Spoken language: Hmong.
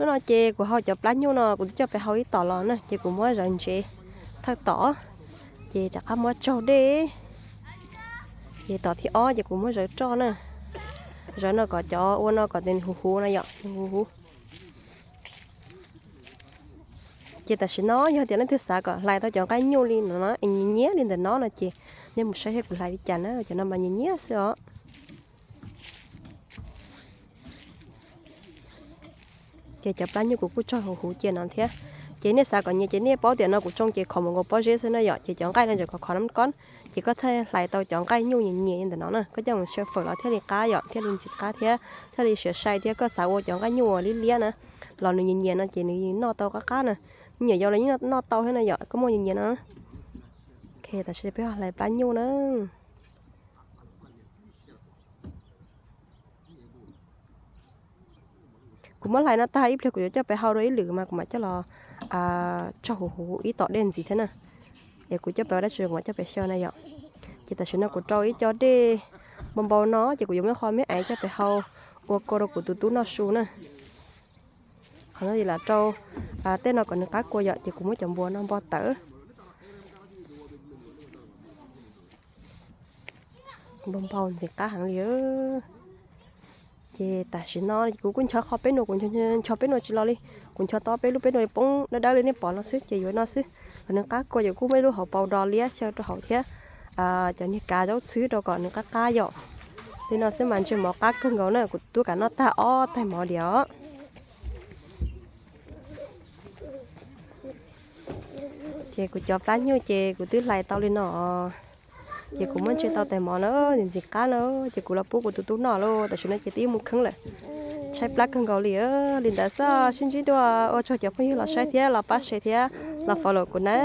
Hnub no ces kuv hau cov plab nyuj no kuv twb coj pem hau ib tom los na, ces kuv muab zawv ntsev thawj tom, ces rov qab muab tsaug dej. Ces tom thib ob ces kuv muab zawv roj na. Zawv no kom cov ua no kom nws huv huv no yom, nws huv huv. Ces tam sim no yog tias leej twg xav kom hlais tau cov nqaij nyuj li no es nyias nyias li ntawm no no ces nej mus saib thiab kuv hlais li cas na, cov no mas nyias nyias xwb os. Ces cov plab nyuj kuv kuj tsaug huv huv cia no thiab. Ces nej xav kom nyias ces nej paub tias no kuv tsoo ces khov mus nkaus pob zeb xwb na yom, ces cov nqaij no ntawm khov khov no kob, ces koj thiaj hlais tau cov nqaij nyuj nyias nyias li ntawm no na. Koj coj mus xyaw fawm los thiaj li qab yom, thiaj li ntxim qab thiab thiaj li siav sai thiab. Koj xav ua cov nqaij nyuj uas liab liab na los nws nyias nyias no ces nws noj tau qab qab na. Nyiam yau los yeej noj tau thiab na yom, koj muaj nyias nyias no. Ok, tam sim peb ho hlais plab nyuj na. Kuv muab hlais no tag ib pliag kuv yuav coj pem hau dua ib lwm mas kuv mam coj los tsaug huv huv ib tom dej ntxiv thiab na. Es kuv coj pem ua dab tsi kuv mam coj pem xyaw na yom. Ces tam sim no kuv rau ib co dej npau npau no ces kuv yuav muab qho me aiv coj pem hau ua kua rau kuv tus tub noj su na. Qhov no ces lam rau tej no kom nws qab kua yom, ces kuv muab cov npua no npo tawm. Npau npau ntxim qab heev li. Ces tam sim no kuv kuj ncho qho peb nua, kuv ncho peb nua tsis los li. Kuv ncho tau peb lub, peb nua poob dawb dawb li nej pom no xwb ces yuav no xwb. Kom nws qab kua ces kuj muaj ib lub hauv paus dos liab xyaw rau hauv thiab cov niag kav zaub txhwb rau kom nws qab qab yom. Li no xwb mas ntsej mov qab kawg nkaus na, kuv twb kam noj tag ob tais mov diam os. Ces kuv cov plab nyuj ces kuv twb hlais tau li no, ces kuv muab ntse tau tais mov na, ntxim qab na, ces kuv los pub kuv tus tub noj lauj. Tam sim no ces twb mus kheeb lawm, tshaib plab kawg nkaus li. Li ntawd xwb, sib ntsib dua, ua tsaug cov phooj ywg los saib thiab los pab share thiab los follow kuv na.